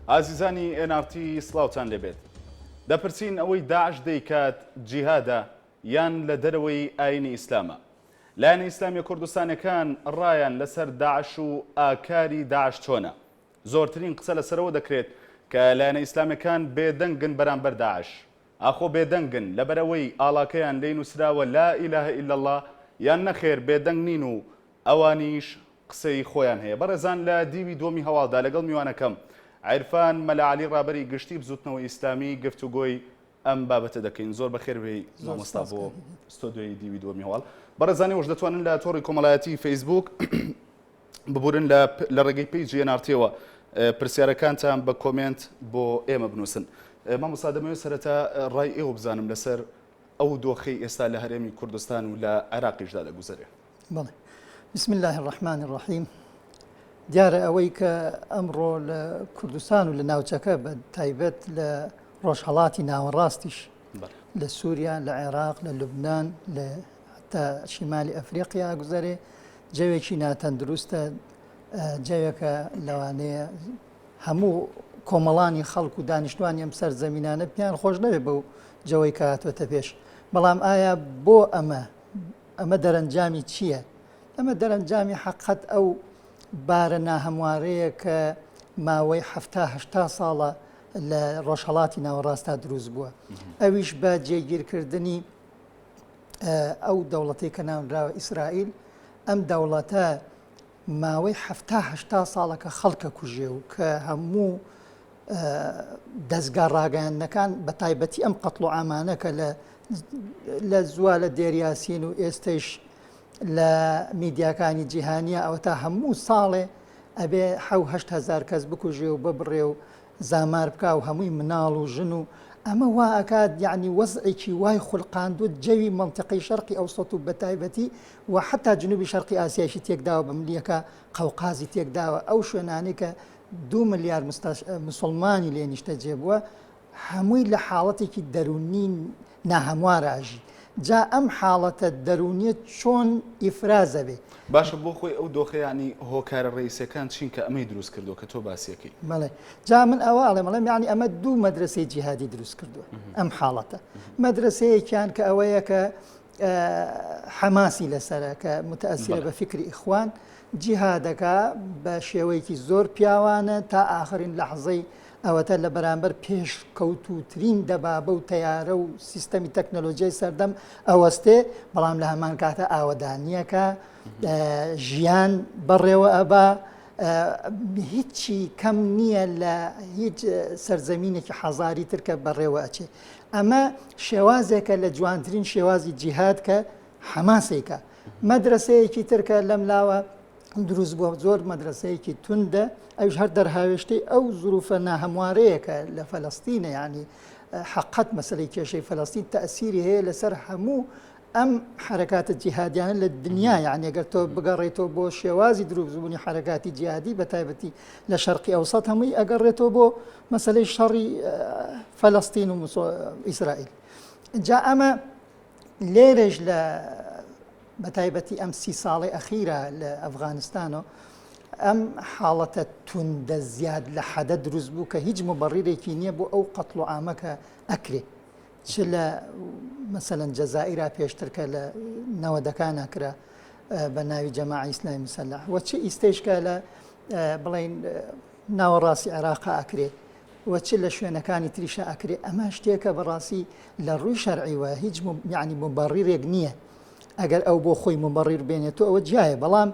ئازیزانی NRT سڵاوتان لێبێت. دەپرسین ئەوەی داعش دەیکات جیهادە یان لە دەرەوەی ئاینی ئیسلامە؟ لایەنە ئیسلامیە کوردستانەکان ڕایان لەسەر داعش و ئاکاری داعش چۆنە؟ زۆرترین قسە لەسەرەوە دەکرێت کە لایەنە ئیسلامیەکان بێدەنگن بەرامبەر داعش. ئاخۆ بێدەنگن لەبەرئەوەی ئاڵاکەیان لێی نوسراوە لا الە الا اللە یان نەخێر بێدەنگ نین و ئەوانیش قسەی خۆیان هەیە. بەڕێزان لە دیوی دووەمی هەواڵدا لەگەڵ میوانەکەم عیرفان مەلا عەلی ڕابەری گشتی بزوتنەوەی ئیسلامی گفتوگۆی ئەم بابەتە دەکەین. زۆر بەخێر بێی مامۆستا بۆ ستۆدیۆی دیوی دووەمی هەواڵ. بەڕێزان ئێوەش دەتوانن لە تۆڕی کۆمەڵایەتی فەیسبوک ببورن لە لە ڕێگەی page ی NRT ەوە پرسیارەکانتان بە comment بۆ ئێمە بنووسن. مامۆستا دەمەوێت سەرەتا ڕای ئێوە بزانم لەسەر ئەو دۆخەی ئێستا لە هەرێمی کوردستان و لە عێراقیشدا دەگوزەرێ. بەڵێ بسم الله الرحمن الرحیم دیارە ئەوەی کە ئەمڕۆ لە کوردستان و لە ناوچەکە بە تایبەت لە ڕۆژهەڵاتی ناوەڕاستیش لە سووریا لە عێراق لە لوبناان لە حتا شیمالی ئەفریقیا گوزەرێ جەوێکی ناتەندروستە جەوێکە لەوانەیە هەموو کۆمەڵانی خەڵک و دانیشتوانی ئەم سەرزەمینانە پێیان خۆش نەبێ بەو جەوەی کە هاتووەتە پێش بەڵام ئایا بۆ ئەمە ئەمە دەرەنجامی چییە؟ ئەمە دەرەنجامی حەقەت ئەو بارە ناهەموارەیە کە ماوەی حەفتا هەشتا ساڵە لە ڕۆژهەڵاتی ناوەڕاستا دروست بووە ئەویش بە جێگیرکردنی ئەو دەوڵەتەی کە ناونراوە ئیسرائیل ئەم دەوڵەتە ماوەی حەفتا هەشتا ساڵە کە خەڵکە کوژێ و کە هەموو دەزگا ڕاگەیاندنەکان بە تایبەتی ئەم قەتڵ و عامانە کە لە لە زووە لە دێریاسین و ئێستەیش لە میدیاکانی جیهانیە ئەوە تا هەموو ساڵێ ئەبێ حەو هەشت هەزار کەس بکوژێ و ببڕێ و زامار بکا و هەمووی مناڵ و ژن و ئەمە وا ئەکات یعنی وەزعێکی وای خولقاندووە جەوی مەنتیقەی شەرقی ئەوسەت و بەتایبەتی و حەتا جنوبی شەرقی ئاسیایشی تێکداوە بە ملیەکە قەوقازی تێکداوە ئەو شوێنانەی کە دوو ملیار مسوڵمانی لێ نیشتەجێ بووە هەمووی لە حاڵەتێکی دەروونی ناهەموارا ئەژی جا ئەم حاڵەتە دەروونیە چۆن ئیفراز ئەبێ؟ باشە بۆ خۆی ئەو دۆخە یانی هۆکارە ڕەئیسیەکان چین کە ئەمەی دروست کردووە کە تۆ باسیەکەی؟ بەڵێ جا من ئەوە ئەڵێم ئەڵێم یانی ئەمە دوو مەدرەسەی جیهادی دروست کردووە ئەم حاڵەتە مەدرەسەیەکیان کە ئەوەیە کە حەماسی لەسەرە کە متەئەسیرە بە فیکری ئیخوان جیهادەکە بە شێوەیەکی زۆر پیاوانە تا ئاخرین لەحزەی ئەوەتە لە بەرامبەر پێشکەوتووترین دەبابە و تەیارە و سیستەمی تەکنەلۆژیای سەردەم ئەوەستێ بەڵام لە هەمان کاتە ئاوەدانیەکە ژیان بەڕێوە ئەبا هیچی کەم نییە لە هیچ سەرزەمینێکی حەزاری ترکە بەڕێوە ئەچێ ئەمە شێوازێکە لە جوانترین شێوازی جیهاد کە حەماسێکە مەدرسەیەکی ترکە لەم لاوە دروست بووە زۆر مەدرسەیەکی توندە ئەوش هەر دەرهاوێشتەی ئەو زروفە ناهەموارەیە کە لە فەلەستینە ینی حقت مەسلەی کێشەی فەلەستین تەسیری هەیە لەسەر هەموو ئەم حەرەکاتە جیهادیانە لە دنیا یعنی گەر تۆ بگەڕێتەوە بۆ شێوازی دروستبوونی حەرەکاتی جیهادی بە تایبەتی لە شەرقی ئەوسەت هەمووی ئەگەڕێتەوە بۆ مەسلەی شەڕی فەلەستین و ئیسرائیل جا ئەمە لێرەش لە بە تایبەتی ئەم سی ساڵی ئەخیرە لە ئەفغانستانەوە ئەم حاڵەتە توندە زیاد لە حەدە دروست بوو کە هیچ مبڕیرێکی نییە بۆ ئەو قەتڵ و عامە کە ئەکرێ چ لە مەسەلەن جەزائیرا پێشتر کە لە نەوەدەکانا کرا بە ناوی جەماعە ئیسلامی مسەلح و چ ئیستەیش کە لە بڵین ناوەڕاستی عێراقا ئەکرێ و چ لە شوێنەکانی تریشا ئەکرێ ئەمە شتێکە بەڕاستی لە ڕووی شەرعیوە هیچ یعنی مبەڕیرێک نییە ئەگەر ئەو بۆ خۆی مبەڕیر بێنێت ئەوە جیایە بەڵام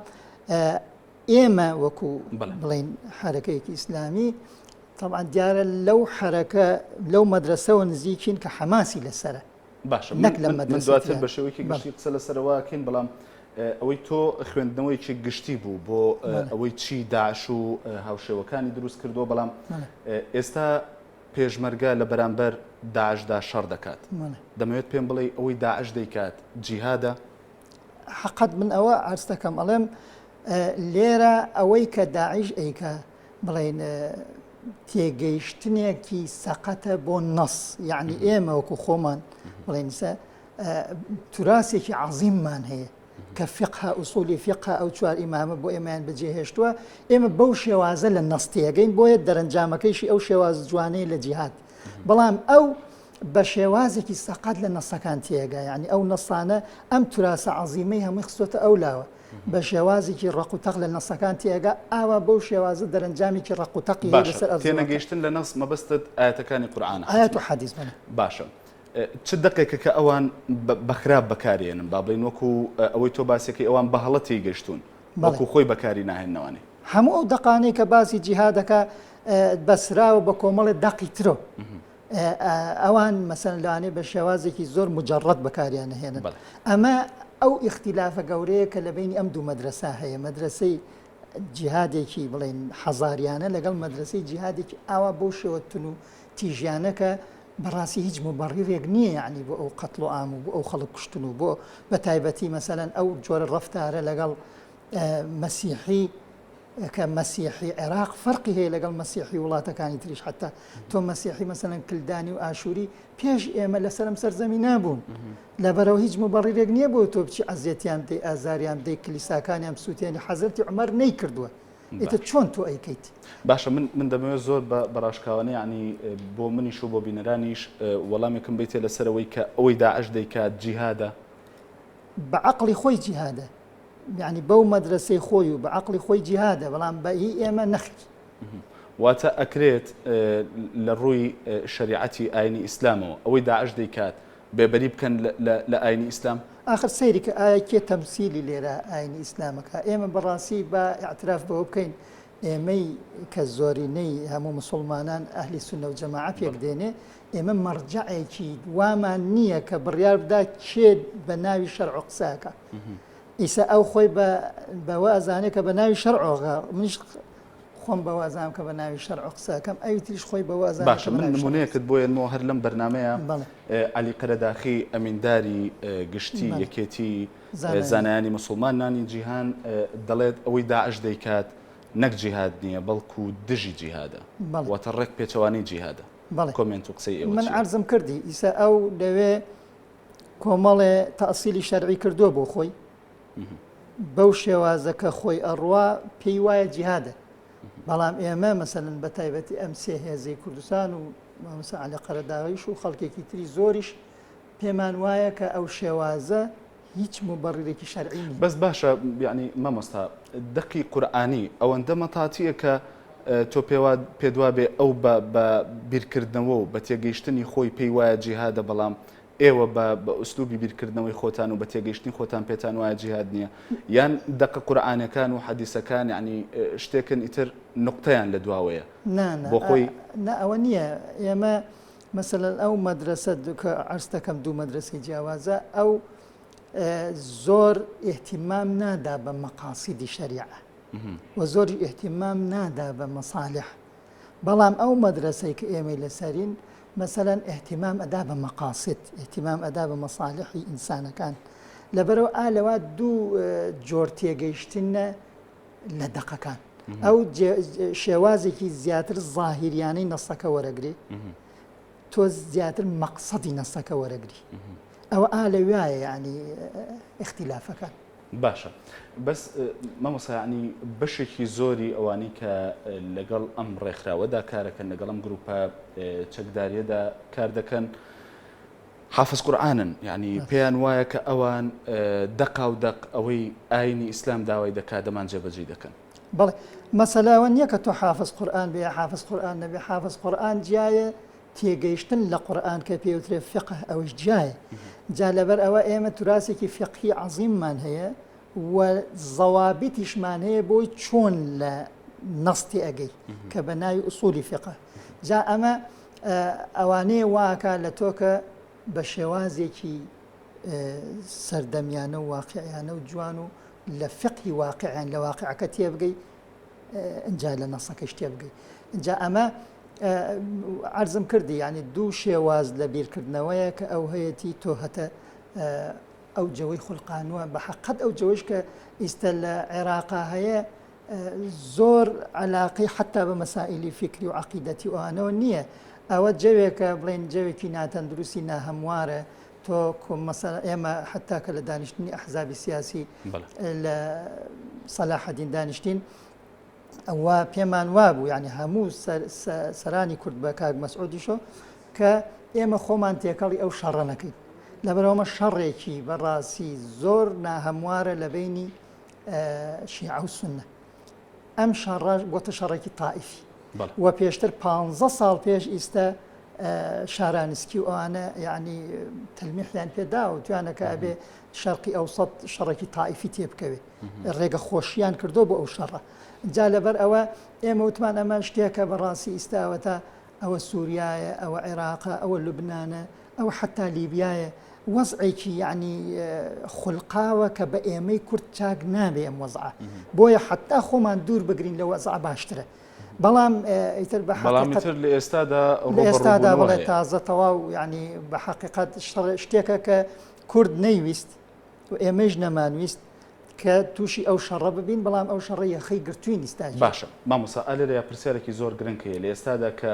ئێمە وەکو بڵین حرەکەیەکی ئیسلامی تەبعەن دیارە لەو حەرەکە لەو مەدرەسەوە نزیکین کە حەماسی لەسەرە باشە نەک لە مەدرەسە من دواتر بە شێوەیەکی گشتی قسە لەسەرەوە کەین بەڵام ئەوەی تۆ خوێندنەوەیەکی گشتی بوو بۆ ئەوەی چی داعش و هاوشێوەکانی دروست کردووە بەڵام ئێستا پێشمەرگە لە بەرامبەر داعشدا شەڕ دەکات دەمەوێت پێم بڵێ ئەوەی داعش دەیکات جیهادە حقت من ئەوە عرض دەکەم ئەڵێم لێرە ئەوەی کە داعش ئەیکا بڵێین تێگەیشتنێکی سەقەتە بۆ نەس یعنی ئێمە وەکو خۆمان بڵێن سە توراسێکی عەزیممان هەیە. کە فیقهە ئوسولی فیقهە ئەو چوار ئیمامە بۆ ئێمەیان بەجێهێشتووە ئێمە بەو شێوازە لە نەس تێگەین بۆیە دەرەنجامەکەیشی ئەو شێواز جوانەیە لە جیهاد بەڵام ئەو بە شێوازێکی سەقەت لە نەسەکان تێگا یعنی ئەو نەسانە ئەم توراسە عەزیمەی هەمووی خستۆتە ئەو لاوە بە شێوازێکی ڕەق و تەق لە نەسەکان تێگا ئاوا بەو شێوازە دەرەنجامێکی ڕەق و تەقی هەیە باشە لەسەر ئەرزی واقع. تێنەگەیشتن لە نەس مەبەستت ئایەتەکانی قورئانە ئایەت و حەدیس بەڵێ. باشە چ دەقێکە کە ئەوان بە خراپ بەکاری ئێنن با بڵێین وەکو ئەوەی تۆ باسیەکەی ئەوان بە هەڵە تێیگەشتوون وەکو خۆی بەکاری ناهێننەوانێ. هەموو ئەو دەقانەی کە باسی جیهاد دەکا بەسراوە بە کۆمەڵێ دەقی ترۆ ئەوان مەسەن لەوانەیە بە شێوازێکی زۆر مجرد بەکاریان نەهێنن ئەمە ئەو ئیختیلافە گەورەیە کە لە بینی ئەم دوو مەدرسە هەیە مەدرسەی جیهادێکی بڵێن حەزاریانە لەگەڵ مەدرسەی جیهادێکی ئاوا بەو شێوە تون و تیژیانە کە بەڕاستی هیچ موبەڕیرێک نییە یەعنی بۆ ئەو قەتڵ و عام و بۆ ئەو خەڵک کوشتن و بۆ بە تایبەتی مەسەلەن ئەو جۆرە ڕەفتارە لەگەڵ مەسیحی کە مەسیحی عێراق فەرقی هەیە لەگەڵ مەسیحی وڵاتەکانی تریش حتا تۆ مەسیحی مەسەلەن کلدانی و ئاشووری پێش ئێمە لەسەرم سەرزەمی نابوون لەبەرەوە هیچ مبەڕیرێک نییە بۆ تۆ بچی ئەزیەتیان بدەی ئازاریان بدەی کلیساکانیان بسووتێنی حەزرەتی عومەر نەیکردووە ئیتر چۆن تۆ ئەیکەیت؟ باشە من من دەمەوێت زۆر بە بەڕاشکاوانە یعنی بۆ منیش و بۆ بینەرانیش وەڵامێکم بیتێ لەسەر ئەوەی کە ئەوەی داعش دەیکات جیهادە؟ بە عەقڵی خۆی جیهادە یعنی بەو مەدرەسەی خۆی و بە عەقڵی خۆی جیهادە بەڵام بە هی ئێمە نەخیر. واتە ئەکرێت لە ڕووی شەریعەتی ئاینی ئیسلامەوە ئەوەی داعش دەیکات بێبەری بکەن لە ئاینی ئیسلام؟ ئاخر سەیری کە ئایا کێ تەمسیلی لێرە ئاینی ئیسلامەکە؟ ئێمە بەڕاستی با ئیعتراف بەوە بکەین ئێمەی کە زۆرینەی هەموو مسوڵمانان ئەهلی سوننە و جەماعە پێک دێنێ ئێمە مەڕجەعێکی وامان نییە کە بڕیار بدا کێ بە ناوی شەرع قسە ئەکا. ئیسە ئەو خۆی بە بەوە ئەزانێ کە بە ناوی شەرع منیش خۆم بەوە ئەزانم کە بە ناوی شەرع قسە ئەکەم، ئەوی تریش خۆی بەوە ئەزانێ باشە کە بە من ناوی شەرع قسە. نمونەیەکت بۆ یەنمەوە هەر لەم بەرنامەیە بەڵێ. عەلی قەرەداخی ئەمینداری گشتی بەڵێ. یەکێتی زانایانی. زانایانی موسوڵمانانی جیهان دەڵێت ئەوەی داعش دەیکات نەک جیهاد نییە بەڵکو دژی جیهادە بەڵێ. واتە ڕێک پێچەوانەی جیهادە. بەڵێ. کۆمێنت و قسەی ئێوە من چییە؟ عەرزم کردی ئیسە ئەو لەوێ کۆمەڵێ تەئسیلی شەرعی کردووە بۆ خۆی بەو شێوازە کە خۆی ئەڕوا پێی وایە جیهادە بەڵام ئێمە مەسەلەن بە تایبەتی ئەم سێ هێزەی کوردستان و مامۆستا عەلی قەرەداغیش و خەڵکێکی تری زۆریش پێمان وایە کە ئەو شێوازە هیچ موبەڕیرێکی شەرعی نییە. بەس باشە یانی مامۆستا دەقی قورئانی ئەوەندە مەتاتیە کە تۆ پێوا پێت وابێ ئەو بە بە بیرکردنەوە و بە تێگەیشتنی خۆی پێی وایە جیهادە بەڵام ئێوە بە بە ئوسلوبی بیرکردنەوەی خۆتان و بە تێگەیشتنی خۆتان پێتان وایە جیهاد نییە یان دەقە قورئانەکان و حەدیسەکان یانی شتێکن ئیتر نوقتەیان لە دواوەیە نا نا بۆ خۆی نا ئەوە نییە ئێمە مەسەلەن ئەو مەدرەسە کە عەرز دەکەم دوو مەدرەسەی جیاوازە ئەو زۆر ئیهتیمام نادا بە مەقاسیدی شەریعە و زۆریش ئیهتیمام نادا بە مەسالح بەڵام ئەو مەدرەسەی کە ئێمەی لەسەرین مەسەلەن ئیهتیمام ئەدا بە مەقاسد ئیهتیمام ئەدا بە مەسالحی ئینسانەکان لەبەرەوە ئا لەوا دوو جۆر تێگەیشتنە لە دەقەکان ئەو شێوازێکی زیاتر زاهیریانەی نەسەکە وەرەگری تۆ زیاتر مەقسەدی نەسەکە وەرەگری ئەوە ئا لەوایە یعنی اختلافەکان باشە بەس مامۆستا یەعنی بەشێکی زۆری ئەوانەی کە لەگەڵ ئەم ڕێکخراوەدا کارەکەن لەگەڵ ئەم گروپە چەکداریەدا کار دەکەن حافز قورآنن یعنی پێیان وایە کە ئەوان دەقا و دەق ئەوەی ئاینی ئیسلام داوای دەکات دەمان جێبەجێ دەکەن. بەڵێ مەسەلە ئەوە نییە کە تۆ حافز قورئان بێ یا حافز قورئان نەبێ حافز قورئان جیایە تێگەیشتن لە قورئان کە پێوترێ فقه ئەوەش جیایە جا لەبەر ئەوە ئێمە توراسێکی فقهی عەزیممان هەیە و زەوابتیشمان هەیە بۆی چۆن لە نەس تێئەگەی کە بە ناوی ئوسولی فقه جا ئەمە ئەوانەیە واکا لە تۆ کە بە شێوازێکی سەردەمیانە و واقعیانە و جوان و لە فقهی واقعیان لە واقعەکە تێبگەی ئینجا لە نەسەکەش تێبگەی ئینجا ئەمە عەرزم کردی یعنی دوو شێواز لە بیرکردنەوەیە کە ئەو هەیەتی تۆ هەتە ئەو جەوەی خولقانوە بە حەقەت ئەو جەوەش کە ئیستا لە عێراقا هەیە زۆر علاقەی حتا بە مەسائلی فکری و عقیدەتی ئەوانەوە نییە ئەوە جەوێکە بڵێن جەوێکی ناتەندروستی ناهەموارە. تۆ مەسەلە ئێمە حتا کە لە دانیشتنی ئەحزابی سیاسی لە سەلاحەدین دانیشتین ئەوە پێمان وابوو یعنی هەموو سەرانی کورد بە کاک مەسعودیشۆ کە ئێمە خۆمان تێکەڵی ئەو شەڕە نەکەین لەبەرەوەمە شەڕێکی بەڕاستی زۆر ناهەموارە لە بینی شیعە و سنە ئەم شەڕە بۆتە شەڕێکی تائیفی و پێشتر پ ساڵ پێش ئیستا شارانسکی و ئەوانە یعنی تەلمیحیان پێدا و توانەکە ئەبێ شەرقی ئەوسەد شەڕێکی تائیفی تێبکەوێ ڕێگە خۆشیان کردو بۆ ئەو شەڕە جا لەبەر ئەوە ئێمە وتمان ئەمە شتێکە بەڕاستی ئیستاوە تا ئەوە سووریایە ئەوە عێراقە ئەوە لوبناانە ئەوە حتا لیبیایە وەزعێکی یعنی خولقاوە کە بە ئێمەی کورد چاک نابێ ئەم وەزعە بۆیە حتا خۆمان دوور بگرین لە وەزع باشترە بەڵام ئیتر بە حەقیقەت لە ئێستادا لە ئێستادا بڵێ تازە تەواو یعنی بە حەقیقەت شتێکە کە کورد نەیویست و ئێمەیش نەمانویست کە تووشی ئەو شەڕە ببین، بەڵام ئەو شەڕە یەخەی گرتووین ئیستا ژی. باشە مامۆستا ئالێرەیا پرسیارێکی زۆر گرنگ هەیە لە ئێستادا کە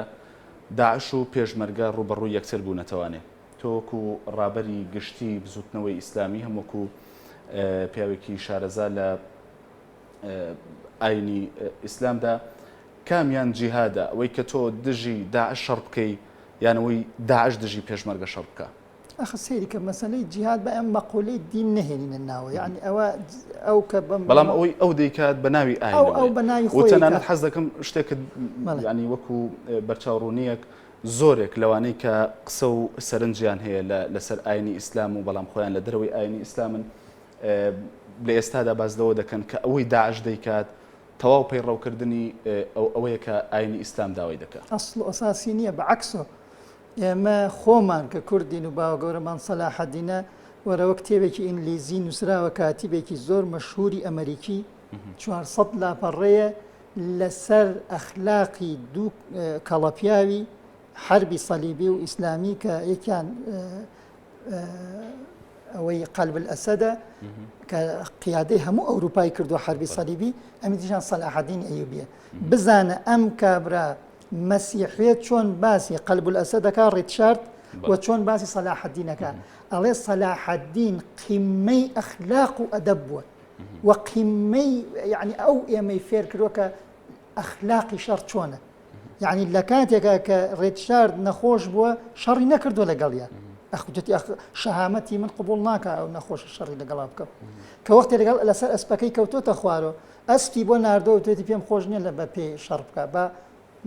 داعش و پێشمەرگە ڕووبەڕووی یەکتر بوونەتەوانێ تۆ وەکو ڕابەری گشتی بزوتنەوەی ئیسلامی هەم وەکو پیاوێکی شارەزا لە ئاینی ئیسلامدا کامیان جیهادە ئەوەی کە تۆ دژی داعش شەڕ بکەی یان ئەوەی داعش دژی پێشمەرگە شەڕ بکا؟ ئەخ سەیری کە مەسەلەی جیهاد بە ئەم مەقولەی دین نەهێنینە ناوە یعنی ئەوە ئەو کە بەم بەڵام ئەوەی ئەو دەیکات بە ناوی ئاینەوە ئەو ئەو بە ناوی خۆی تەنانەت حەز دەکەم شتێکت یعنی وەکو بەرچاوڕوونیەک زۆرێک لەوانەی کە قسە و سەرنجیان هەیە لەسەر ئاینی ئیسلام و بەڵام خۆیان لە دەرەوەی ئاینی ئیسلامن لە ئێستادا باس لەوە دەکەن کە ئەوەی داعش دەیکات تەواو پەیڕەوکردنی ئەوەیە کە ئاینی ئیسلام داوای دەکات. ئەسڵ و ئەساسی نییە بە عەکسۆ ئێمە خۆمان کە کوردین و باوەگەورەمان سەلاحەدینە، وەرەوە کتێبێکی ئینگلیزی نووسراوە کاتیبێکی زۆر مەشهوری ئەمەریکی 400 لاپەڕەیە لەسەر ئەخلاقی دوو کەڵەپیاوی حەربی سەلیبی و ئیسلامی کە یەکیان ئەوەی قەلب الئەسەدە کە قیادەی هەموو ئەوروپای کردو حەربی سەلیبی ئەمی دیشان سەلاحەدین ئەیوبیە بزانە ئەم کابرا مەسیحیە چۆن باسی قەلب الئەسەد دەکا ڕیتشارد و چۆن باسی سەلاحەدین ئەکا ئەڵێ سەلاحەدین قیمەی ئەخلاق و ئەدەب بووە و قیمەی یعنی ئەو ئێمەی فێر کردووە کە ئەخلاقی شەڕ چۆنە یعنی لە کاتێکا کە ڕێتشارد نەخۆش بووە شەڕی نەکردووە لەگەڵیا ئەخوتێتی ئەخ شەهامەتی من قبول ناکە ئەو نەخۆشە شەڕی لەگەڵا بکەم کە وەختی لەگەڵ لەسەر ئەسپەکەی کەوتۆتە خوارەوە ئەسپی بۆ ناردووە وتوێتی پێم خۆش نییە لە بە پێ شەڕ بکە با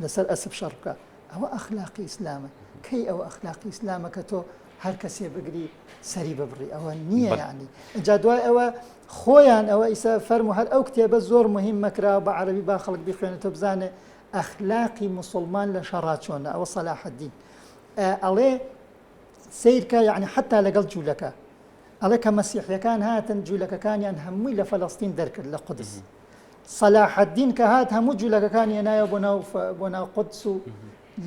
لەسەر ئەسپ شەڕ بکە ئەوە ئەخلاقی ئیسلامە کەی ئەوە ئەخلاقی ئیسلامە کە تۆ هەر کەسێ بگری سەری ببڕی ئەوە نییە یعنی جا دوای ئەوە خۆیان ئەوە ئیسا فەرمو هەر ئەو کتێبە زۆر مهم مەکراوە بە عەربی با خەڵک بیخوێنێتەوە بزانێ ئەخلاقی مسلمان لە شەڕا چۆنە ئەوە سەلاحەدین ئەڵێ سیرکە یعنی حتا لەگەڵ جوولەکە ئەڵێ کە مەسیحیەکان هاتن جولەکەکانیان هەمووی لە فەلەستین دەرکرد لە قودس سەلاحەدین کە هات هەموو جولەکەکانی هێنایەوە بۆ ناو بۆ ناو قودس و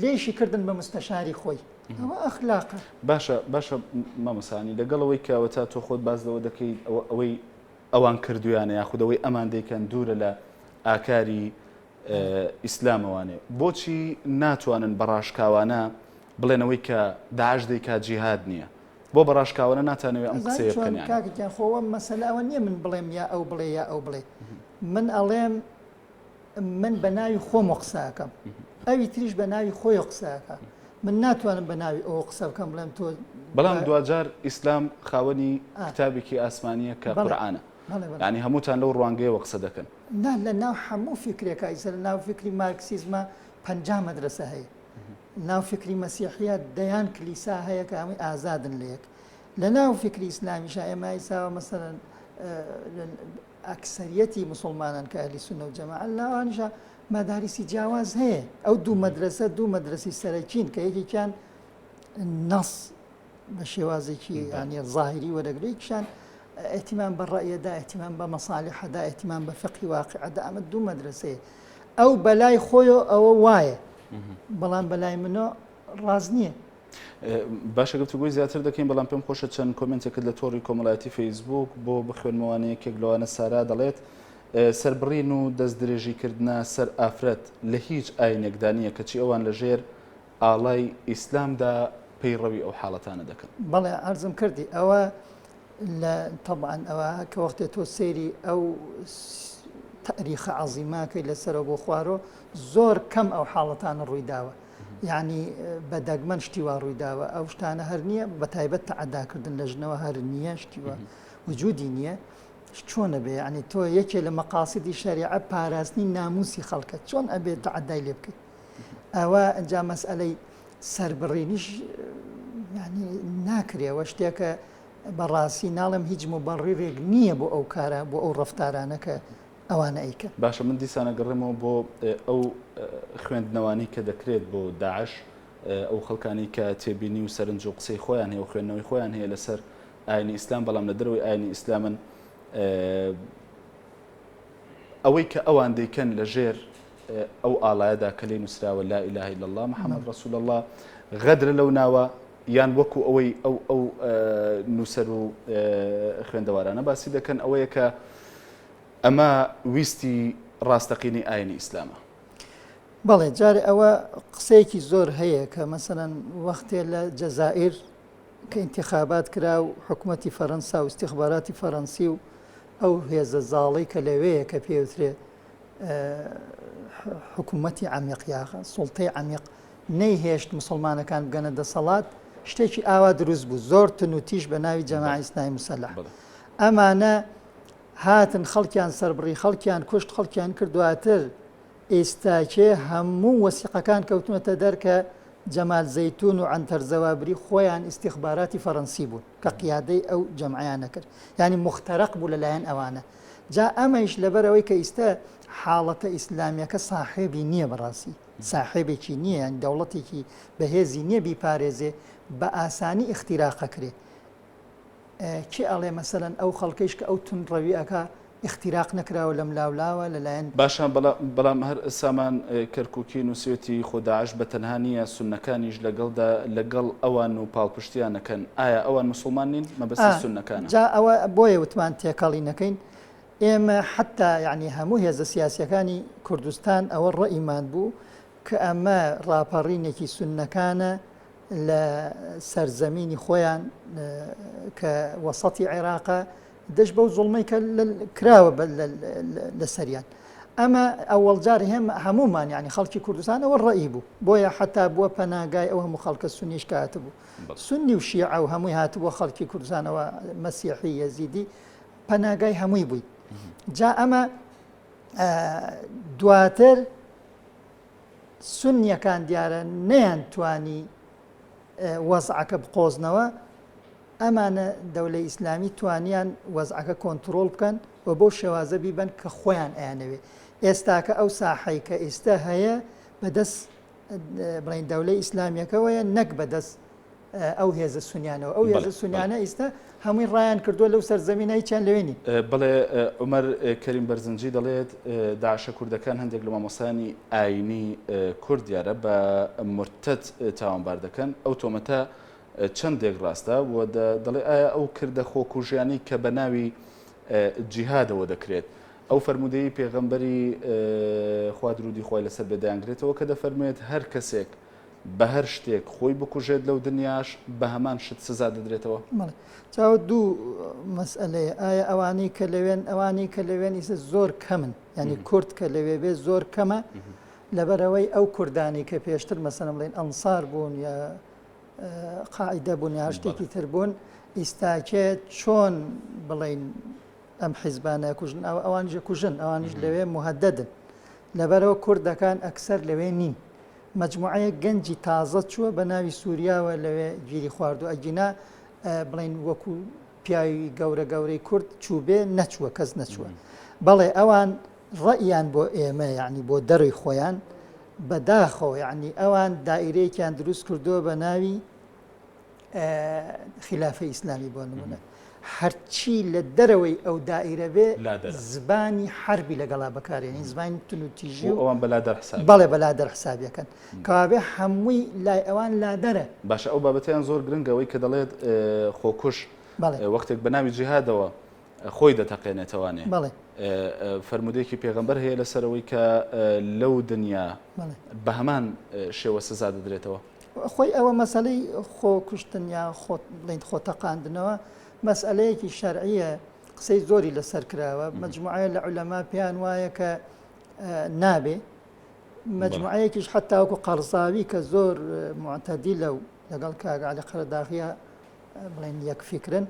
لێشی کردن بە مستەشاری خۆی ئەوە ئەخلاقە. باشە باشە مامۆستانی لەگەڵ ئەوەی کە ئەوەتا تۆ خۆت باس لەوە دەکەیت ئەوە ئەوەی ئەوان کردویانە یاخود ئەوەی ئەمان دەیکەن دوورە لە ئاکاری ئیسلامەوانێ بۆچی ناتوانن بە ڕاشکاوانە بڵێن ئەوەی کە داعش دەیکات جیهاد نییە بۆ بە ڕاشکاوانە ناتانەوێ ئەم ئەزانی قسەیە چۆن بکەن یانی؟ کاکە گیان خۆ ئەوە مەسەلە ئەوە نییە من بڵێم یا ئەو بڵێ یا ئەو بڵێ من ئەڵێم من بە ناوی خۆمەوە قسە ئەکەم ئەوی تریش بە ناوی خۆیەوە قسە ئەکا من ناتوانم بە ناوی ئەوە قسە بکەم بڵێم تۆ بەڵام بە دواجار ئیسلام خاوەنی ئا کتابێکی ئاسمانییە کە بەڵێ قورئانە بەڵێ بەڵێ یانی هەمووتان لەو ڕوانگەیەوە قسە دەکەن. نا لە ناو هەموو فیکرێکا ئیستا لە ناو فیکری مارکسیزما 50 مەدرەسە هەیە ناو فکری مەسیحیە دەیان کلیسا هەیە کە هەمووی ئازادن لە یەک لە ناو فکری ئیسلامیشا ئێمە ئیساوە مەسەلەن ئەکسەریەتی مسلمانان کە ئەهلی سوننە و جەماعە لاوانیشا مەداریسی جیاواز هەیە ئەو دوو مەدرسە دوو مەدرسی سەرەکین کە یەکێکیان نەس بە شێوازێکی یانە ظاهری وەرەگرێ یەکیشان اهتمام بە ڕەئیەدا اهتمام بە مەسالیحەدا اهتمام بە فقهی واقعەدا ئەمە دوو مەدرسەیە ئەو بەلای خۆیەوە ئەوە وایە بەڵام بەلای منۆ ڕاست نییە. باشە گفتوگۆی زیاتر دەکەین بەڵام پێم خۆشە چەند کۆمنتێکت لە تۆڕی کۆمەڵایەتی فەیسبوک بۆ بخوێنمەوانە یەکێک لەوانە سارا دەڵێت سەربڕین و دەست درێژیکردە سەر ئافرەت لە هیچ ئاینێکدا نییە کەچی ئەوان لە ژێر ئاڵای ئیسلامدا. پەیڕەوی ئەو حاڵەتانە دەکەن. بەڵێ عەرزم کردی ئەوە لە تەبعەن ئەوە کە وەختێ تۆ سەیری ئەو تاریخە عەزیماکەی لەسەرەوە بۆ خوارۆ زۆر کەم ئەو حاڵەتانە ڕووی داوە یعنی بە دەگمەن شتی وا ڕووی داوە ئەو شتانە هەر نییە بە تایبەت تەعەداکردن لە ژنەوە هەر نییە شتی وا وجودی نییە چۆن ئەبێ یعنی تۆ یەکێ لە مەقاسیدی شەریعە پاراستنی ناموسی خەڵکە چۆن ئەبێ تەعەدای لێ بکەیت ئەوە ئەجا مەسئلەی سەربڕینیش یعنی ناکرێەوە شتێکە بەڕاستی ناڵێم هیچ مبەڕیرێک نییە بۆ ئەو کارە بۆ ئەو ڕفتارانە کە ئەوانە ئەیکەن. باشە من دیسان ئەگەڕێمەوە بۆ ئەو خوێندنەوانەی کە دەکرێت بۆ داعش ئەو خەڵکانی کە تێبینی و سەرنج و قسەی خۆیان هەیە و خوێندنەوەی خۆیان هەیە لەسەر ئاینی ئیسلام بەڵام لە دەرەوەی ئاینی ئیسلامن ئەوەی کە ئەوان دەیکەن لە ژێر ئەو ئاڵایەدا کە لێی نووسراوە لا اله الا اللە محمد رسول اللە غەدرە لەو ناوە یان وەکو ئەوەی ئەو ئەو نووسەر و خوێندەوارانە باسی دەکەن ئەوەیە کە ئەمە ویستی ڕاستەقینەی ئاینی ئیسلامە. بەڵێ جارێ ئەوە قسەیەکی زۆر هەیە کە مەسەلەن وەختێ لە جەزائیر کە ئینتیخابات کرا و حکومەتی فەرەنسا و ئیستیخباراتی فەرەنسی و ئەو هێزە زاڵەی کە لەوێیە کە پێوترێ حکوومەتی عەمیق یا سوڵتەی عەمیق نەیهێشت مسلمانەکان بگەنە دەسەڵات شتێکی ئاوا دروست بوو زۆر تون و تیژ بە ناوی جەماعی ئیسلامی مسەلح ئەمانە هاتن خەڵکیان سەربڕی خەڵکیان کوشت خەڵکیان کرد دواتر ئێستاکێ هەموو وەسیقەکان کەوتونەتە دەر کە جەمال زەیتون و عەنتەر زەوابری خۆیان ئیستیخباراتی فەرەنسی بوون کە قیادەی ئەو جەمعەیان ئەکرد یانی موختەرەق بوو لەلایەن ئەوانە جا ئەمەیش لەبەرئەوەی کە ئیستە حاڵەتە ئیسلامیەکە ساحێبی نییە بەڕاستی ساحێبێکی نییە یانی دەوڵەتێکی بەهێزی نییە بیپارێزێ بە ئاسانی ئیختیراق ئەکرێ کێ ئەڵێ مەسەلەن ئەو خەڵکەیش کە ئەو توندڕەوی ئەکا ئیختیراق نەکراوە لەم لاولاوە لەلایەن. باشە بەڵام هەر سامان کەرکوکی نوسیوێتی خۆ داعش بە تەنها نیە سوننەکانیش لەگەڵدا لەگەڵ ئەوان و پاڵپشتیان ئەکەن ئایا ئەوان موسڵمان نین مەبەستی سوننەکانە. جا ئەوە بۆیە وتمان تێکەڵی نەکەین ئێمە حەتا یانی هەموو هێزە سیاسیەکانی کوردستان ئەوە ڕەئیمان بوو کە ئەمە ڕاپەڕینێکی سوننەکانە لە سەرزەمینی خۆیان کە وەسەتی عێراقە دژ بەو زوڵمەی کە کراوە لەسەریان ئەمە ئەوەڵجار هێم هەمومان یعنی خەڵکی کوردستان ئەوە ڕێی بوو بۆیە حتا بووە پەناگای ئەو هەموو خەڵکە سونیش کە هاتبوو سنی و شیعە و هەمووی هاتبووە خەڵکی کوردستانەوە مەسیحی یەزیدی پەناگای هەمووی بووی جا ئەمە دواتر سونیەکان دیارە نەیان توانی وەزعەکە بقۆزنەوە، ئەمانە دەولەی ئیسلامی توانیان وەزعەکە کۆنترۆڵ بکەن و بەو شێوازە بیبەن کە خۆیان ئەیانەوێ. ئێستاکە ئەو ساحەی کە ئیستە هەیە بەدەست بڵێین دەولەی ئیسلامیەکەوەیە نەک بەدەست ئەو هێزە سونیانەوە ئەو هێزە سونیانە ئیستا هەمووی ڕایان کردووە لەو سەرزەمینە هیچیان لەوێ نین. بەڵێ عومەر کەریم بەرزنجی دەڵێت داعشە کوردەکان هەندێک لە مامۆستایانی ئاینی کورد دیارە بە مورتەد تاوانبار دەکەن ئەو تۆمەتە چەندێک ڕاستە و دەڵێ ئایا ئەو کردە خۆکوژیانەی کە بە ناوی جیهادەوە دەکرێت ئەو فەرموودەی پێغەمبەری خوا درودی خوای لەسەر بێ دەیانگرێتەوە کە دەفەرموێت هەر کەسێک بە هەر شتێک خۆی بکوژێت لەو دنیاش بە هەمان شت سزا دەدرێتەوە؟ بەڵێ چاوە دوو مەسئەلەیە ئایا ئەوانەی کە لەوێن ئەوانەی کە لەوێن ئیسە زۆر کەمن یعنی کورد کە لەوێ بێ زۆر کەمە لەبەرەوەی ئەو کوردانی کە پێشتر مەسەلەن بڵێن ئەنسار بوون یا قاعدە بوون یا شتێکی تر بوون ئیستاکێ چۆن بڵین ئەم حیزبانە کوژن ئەو ئەوانیش کوژن ئەوانیش لەوێ مهددن لەبەرەوە کوردەکان ئەکسەر لەوێ نین مەجموعەیەک گەنجی تازە چووە بە ناوی سووریاوە لەوێ گیری خواردوو ئەگینا بڵێین وەکو پیاوی گەورە گەورەی کورد چووبێ نەچووە کەس نەچووە بەڵێ ئەوان ڕەئیان بۆ ئێمە یعنی بۆ دەروی خۆیان بەداخەوە یعنی ئەوان دائیرەیەکیان دروست کردووە بە ناوی خیلافەی ئیسلامی بۆ نمونە هەرچی لە دەرەوەی ئەو دائیرە بێ زبانی حربی لەگەڵا بەکارێنی زبانی تون و تیژی و ئەوان بەلادەر حساب بەڵێ بەلادەر حسابیەکەن کەوابێ هەمووی لای ئەوان لادەرە باشە ئەو بابەتیان زۆر گرنگەوەی کە دەڵێت خۆکوش وەختێک بە ناوی جیهادەوە خۆی دەتەقێنێتەوانێ فەرمودێکی پێغەمبەر هەیە لەسەرەوەی کە لەو دنیا بە هەمان شێوە سزا دەدرێتەوە. خۆی ئەوە مەسەلەی خۆ کوشتن یا خۆ بڵێین خۆ تەقاندنەوە مەسئلەیەکی شەرعیە قسەی زۆری لەسەر کراوە مجموعەیە لە عولەما پێیان وایە کە نابێ مجموعەیەکیش حتا وەکو قەرزاوی کە زۆر معتەدیلە و لەگەڵ کاک عەلی قەرەداغیە بڵێن یەک فیکرن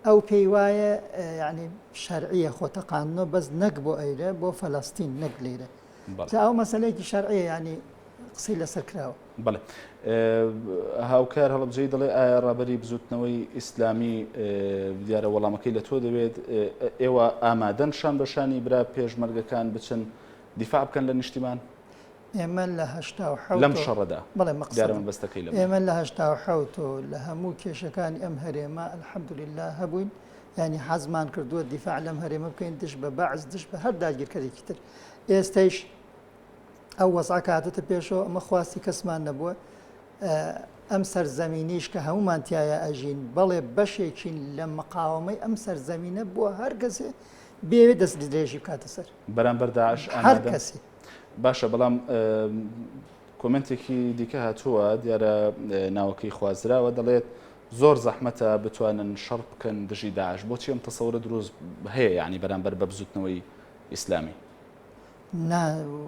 ئەو پێی وایە یعنی شەرعیە خۆ تەقاندنەوە بەس نەک بۆ ئەیرە بۆ فەلەستین نەک لێرە جا ئەو مەسەلەیەکی شەرعیە یعنی قسەی لەسەر کراوە. بەڵێ هاوکار هەڵەبجەیی دەڵێ ئایا ڕابەری بزوتنەوەی ئیسلامی دیارە وەڵامەکەی لە تۆ دەوێت ئێوە ئامادەن شان بە شانی برا پێشمەرگەکان بچن دیفاع بکەن لە نیشتیمان؟ ئێمە لە 87 لەم شەڕەدا بەڵێ دیارە مەبەستەکەی لەمە. ئێمە لە 87 لە هەموو کێشەکانی ئەم هەرێمە الحمدلله هەبووین یانی حەزمان کردووە دیفاع لەم هەرێمە بکەین دژ بە بەعس دژ بە هەر داگیرکەرێکی تر ئێستەیش ئەو وەزعە کە هاتۆتە پێشەوە ئەمە خواستی کەسمان نەبووە ئەم سەرزەمینیش کە هەمومان تایە ئەژین بەڵێ بەشێکین لە مقاومەی ئەم سەرزەمینە بۆ هەر کەسێ بێوێ دەست درێژی بکاتە سەر بەرامبەر داعش هەر کەسێ باشە بەڵام کۆمنتێکی دیکە هاتووە دیارە ناوەکەی خوازراوە دەڵێت زۆر زەحمەتە بتوانن شەڕ بکەن دژی داعش بۆچی ئەم تەسەورە دروست هەیە یعنی بەرامبەر بە بزوتنەوەی ئیسلامی نا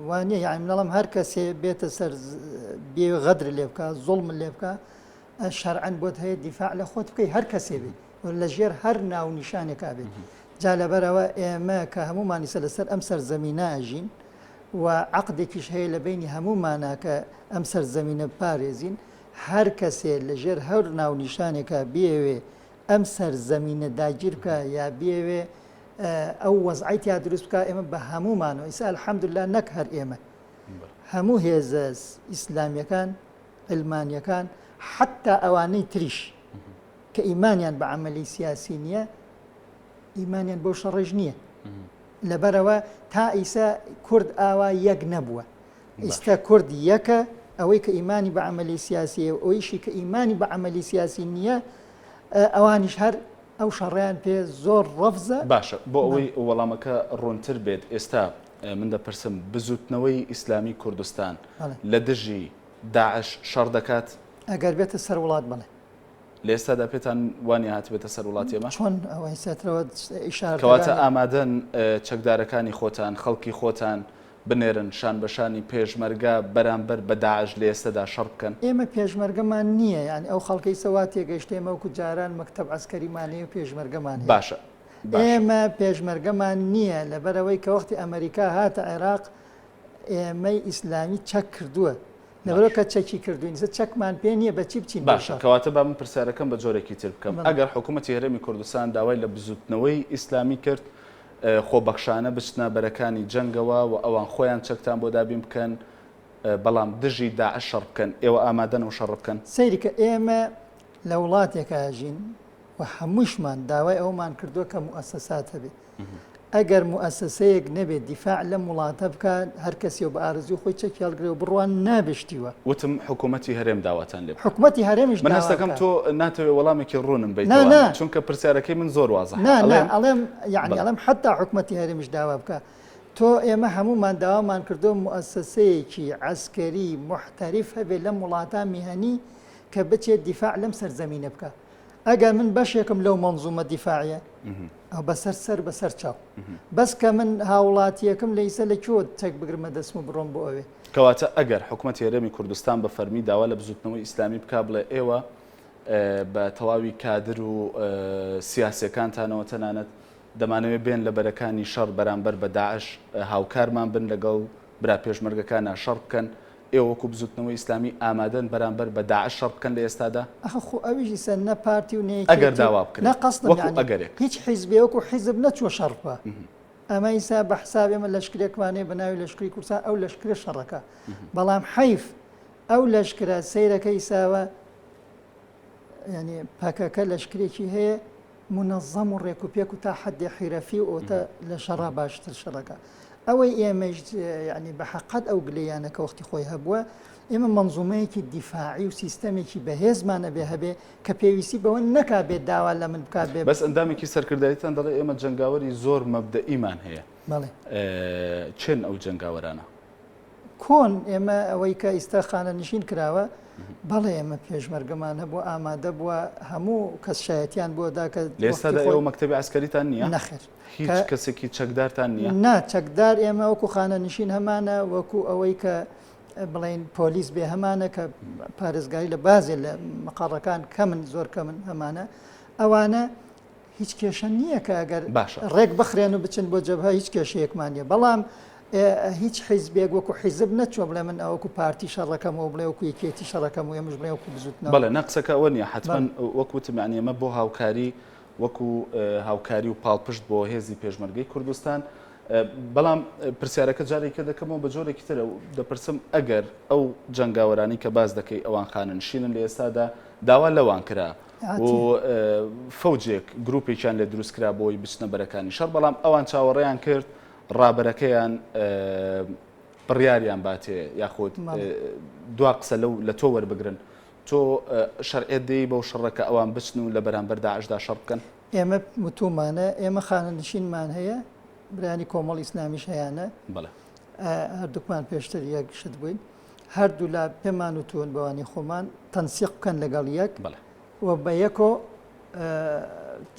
وا نییە یانی من ئەڵێم هەر کەسێ بێتە سەر بێ غەدر لێ بکا زوڵم لێ بکا شەرعەن بۆت هەیە دیفاع لە خۆت بکەی هەر کەسێ بێ لە ژێر هەر ناو نیشانێکا بێت جا لەبەرەوە ئێمە کە هەمومانی سەر لەسەر ئەم سەرزەمینە ئەژین و عقدێکیش هەیە لە بینی هەمومانە کە ئەم سەرزەمینە پارێزین هەر کەسێ لە ژێر هەر ناونیشانێکا بێوێ ئەم سەرزەمینە داگیر بکە یا بێوێ ئەو وەزعەی تیا دروست بکا ئێمە بە هەموومانەوە ئیسا الحمدلله نەک هەر ئێمە هەموو هێزە ئیسلامیەکان علمانیەکان حتا ئەوانەی تریش کە ئیمانیان بە عملی سیاسی نییە ئیمانیان بۆ شەڕێژ نییە لەبەرەوە تا ئیسا کورد ئاوا یەک نەبووە ئیستا کورد یەکە ئەوەی کە ئیمانی بە عملی سیاسی و ئەویشی کە ئیمانی بە عملی سیاسی نییە ئەوانیش هەر ئەو شەڕەیان پێ زۆر ڕەفزە. باشە بۆ ئەوەی وەڵامەکە ڕوونتر بێت ئێستا من دەپرسم بزوتنەوەی ئیسلامی کوردستان لە دژی داعش شەڕ دەکات؟ ئەگەر بێتە سەر وڵات بەڵێ. لە ئێستادا پێتان وانیە هاتبێتە سەر وڵاتی ئێمە؟ چۆن ئەوەی سەترەوە ئیشارەتەکانی. کەواتە ئامادەن چەکدارەکانی خۆتان خەڵکی خۆتان بنێرن شان بە شانی پێشمەرگە بەرامبەر بە داعش لە ئێستەدا شەڕ بکەن؟ ئێمە پێشمەرگەمان نییە، یانی ئەو خەڵکەی سە وا تێگەیشتە ئێمە وەکو جاران مەکتەب عەسکەریمان هەیە و پێشمەرگەمان هەیە. باشە باشە. ئێمە پێشمەرگەمان نییە لەبەرئەوەی کە وەختی ئەمەریکا هاتە عێراق ئێمەی ئیسلامی چەک کردووە. لەبەرئەوە باشە. کە چەکی کردووین ئیستا چەکمان پێ نییە بە چی بچین بۆ باشە شەڕ؟ کەواتە با من پرسیارەکەم بە جۆرێکی تر بکەم. بەڵێ. ئەگەر حکوومەتی هەرێمی کوردستان داوای لە بزووتنەوەی ئیسلامی کرد خۆبەخشانە بچنە بەرەکانی جەنگەوە و ئەوان خۆیان چەکتان بۆ دابین بکەن، بەڵام دژی داعش شەڕ بکەن، ئێوە ئامادەن ئەو شەڕە بکەن؟ سەیری کە ئێمە لە وڵاتێکا ئەژین و هەمووشمان داوای ئەوەمان کردووە کە موئەسەسات هەبێ. ئەگەر موئەسەسەیەک نەبێ دیفاع لەم وڵاتە بکا، هەر کەسێ و بە ئارەزووی خۆی چەکی هەڵگرێ و بڕوا نابێ شتی وا. وتم حکوومەتی هەرێم داواتان لێ بکا. حکومەتی هەرێمیش من داوا هەست دەکەم بکا. تۆ ناتەوێ وەڵامێکی ڕوونم نا بەیتەوە، نا. چونکە پرسیارەکەی من زۆر وازحە. نا نا ئەڵێم ئەڵێم یەعنی بەڵێ. ئەڵێم حەتتا حکومەتی هەرێمیش داوا بکا. تۆ ئێمە هەموومان داوامان کردووە موئەسەسەیەکی عەسکەری موحتەریف هەبێ لەم وڵاتە میهەنی کە بچێت دیفاع لەم سەرزەمینە بکا. ئەگەر من بەشێکم لەو مەنزومە دیفاعیە ئەو بەسەر سەر بەسەر چاو بەس کە من هاوڵاتیەکم لە ئیسە لە کوێوە چەک بگرمە دەستم و بڕۆم بۆ ئەوێ. کەواتە ئەگەر حکومەتی هەرێمی کوردستان بە فەرمی داوا لە بزوتنەوەی ئیسلامی بکا بڵێ ئێوە بە تەواوی کادر و سیاسیەکانتانەوە تەنانەت دەمانەوێ بێن لە بەرەکانی شەڕ بەرامبەر بە داعش هاوکارمان بن لەگەڵ برا پێشمەرگەکانا شەڕ بکەن، ئێوە وەکو بزوتنەوەی ئیسلامی ئامادەن بەرامبەر بە داعش شەڕ بکەن لە ئێستادا؟ ئەخە خۆ ئەویش ئیسە نە پارتی و نە ئەگەر یەکێتی و داوا نە بکرێت قەسدم وەکو یانی ئەگەرێک. هیچ حیزبێ وەکو حیزب نەچووە شەڕ بکا ئەمە ئیسا بە حساب ئێمە لەشکرێکمان هەیە بە ناوی لەشکری کوردستان ئەو لەشکرە شەڕەکە بەڵام حەیف ئەو لەشکرە سەیرەکە ئیساوە یانی پەکەکە لەشکرێکی هەیە مونەزەم و ڕێک و پێک و تا حەدێ حیرەفی و ئۆتە لە شەڕا باشتر شەڕەکە ئەوەی ئێمەیش یعنی بە حەقەت ئەو گلەیانە کە وەختی خۆی هەبووە ئێمە مەنزومەیەکی دیفاعی و سیستەمێکی بەهێزمان ئەبێ هەبێ کە پێویستی بەوە نەکا بێت داوا لە من بکات بێ بەس ئەندامێکی سەرکردایەتیتان دەڵێ ئێمە جەنگاوەری زۆر مەبدەئیمان هەیە بەڵێ کێن ئەو جەنگاوەرانە؟ کۆن ئێمە ئەوەی کە ئیستا خانەنشین کراوە. بەڵێ ئێمە پێشمەرگەمان هەبوو ئامادە بووە هەموو کەس شایەتیان بۆ دا کە لە ئێستادا ئێوە مەکتەبی عەسکەریتان نییە؟ نەخێر. هیچ کەسێکی چەکدارتان نییە؟ نا چەکدار ئێمە وەکو خانەنشین هەمانە وەکو ئەوەی کە بڵێین پۆلیس بێ هەمانە کە پارێزگاری لە بازێ لە مقەڕەکان کەمن زۆر کەمن هەمانە ئەوانە هیچ کێشە نییە کە ئەگەر باشە ڕێک بخرێن و بچن بۆ جەبهە هیچ کێشەیەکمان نییە بەڵام هیچ حیزبێک وەکو حیزب نەچووە بڵێ من ئەوەکو پارتی شەڕەکەم و بڵێ وەکو یەکێتی شەڕەکەم و ئێمەش بڵێ وەکو بزوتنەوە بەڵێ نا قسەکە ئەوە نییە حتمما وەک وتم یعنی ئێمە بۆ هاوکاری وەکو هاوکاری و پاڵپشت بۆ هێزی پێشمەرگەی کوردستان بەڵام پرسیارەکە جارێکە دەکەمەوە بە جۆرێکی ترە دەپرسم ئەگەر ئەو جەنگاوەرانی کە باس دەکەی ئەوان خانەنشینن لە ئێستادا داوا لەوان کرا و فەوجێک گروپێکیان لێ دروست کرا بۆی بچنە بەرەکانی شەڕ بەڵام ئەوان چاوەڕێیان کرد ڕابەرەکەیان بڕیاریان باتێ یاخود دوا قسە لەو لە تۆ وەربگرن تۆ شەرعیەت دێی بەو شەڕە کە ئەوان بچن و لە بەرامبەر داعشدا شەڕ بکەن؟ ئێمە وتومانە ئێمە خانەنشینمان هەیە برایانی کۆمەڵی ئیسلامیش هەیانە بەڵێ هەردووکمان پێشتر یەک شت بووین هەردوولا پێمان وتوون بەوانی خۆمان تەنسیق بکەن لەگەڵ یەک و بە یەکۆ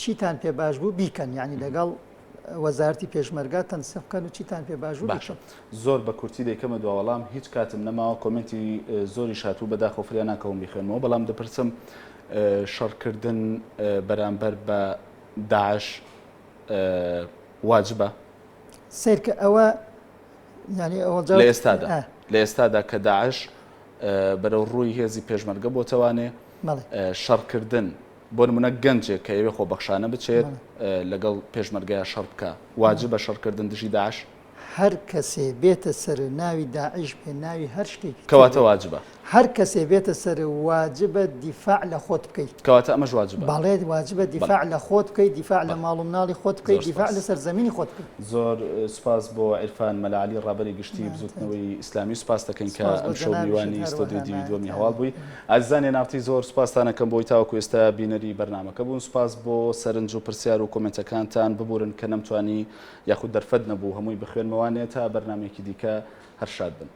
چیتان پێ باش بوو بیکەن یعنی لەگەڵ وەزارتی پێشمەرگە تەنسیق بکەن و چیتان پێ باش بوو باشە زۆر بە کورتی دەیکەمە دواوەڵام هیچ کاتم نەماوە کۆمێنتی زۆریش هاتوو بەداخەوە فریا ناکەوم بیخوێنمەوە بەڵام دەپرسم شەڕکردن بەرامبەر بە داعش واجبە؟ سەیرکە ئەوە یانی ئەوە لە ئێستادا لە ئێستادا کە داعش بەرەو ڕووی هێزی پێشمەرگە بۆتەوانێ شەڕکردن بۆ نمونە گەنجێک کە ئەوێ خۆبەخشانە بچێت لەگەڵ پێشمەرگەیا شەڕ بکە واجبە شەڕکردن دژی داعش؟ هەر کەسێ بێتە سەر ناوی داعش بێ ناوی هەر شتێکی تر کەواتە واجبە. هەر کەسێ بێتە سەر واجبە دیفاع لە خۆت بکەی. کەواتە ئەمەش واجبە. بەڵێ واجبە دیفاع لە خۆت بکەی دیفاع لە ماڵ و مناڵی خۆت بکەی دیفاع لە سەرزەمینی خۆت بکەی. زۆر سوپاس بۆ عیرفان مەلا عەلی ڕابەری گشتی بزوتنەوەی ئیسلامی سوپاس دەکەین کە ئەمشەو میوانی ستۆدیۆی دیوی دووەمی هەواڵ بووی. ئازیزان NRT زۆر سوپاستان ئەکەم بۆی تاوەکو ئێستا بینەری بەرنامەکە بوون سوپاس بۆ سەرنج و پرسیار و کۆمێنتەکانتان ببورن کە نەمتوانی یاخود دەرفەت نەبوو هەمووی بخوێنمەوانێ تا بەرنامەیەکی دیکە هەر شاد بن.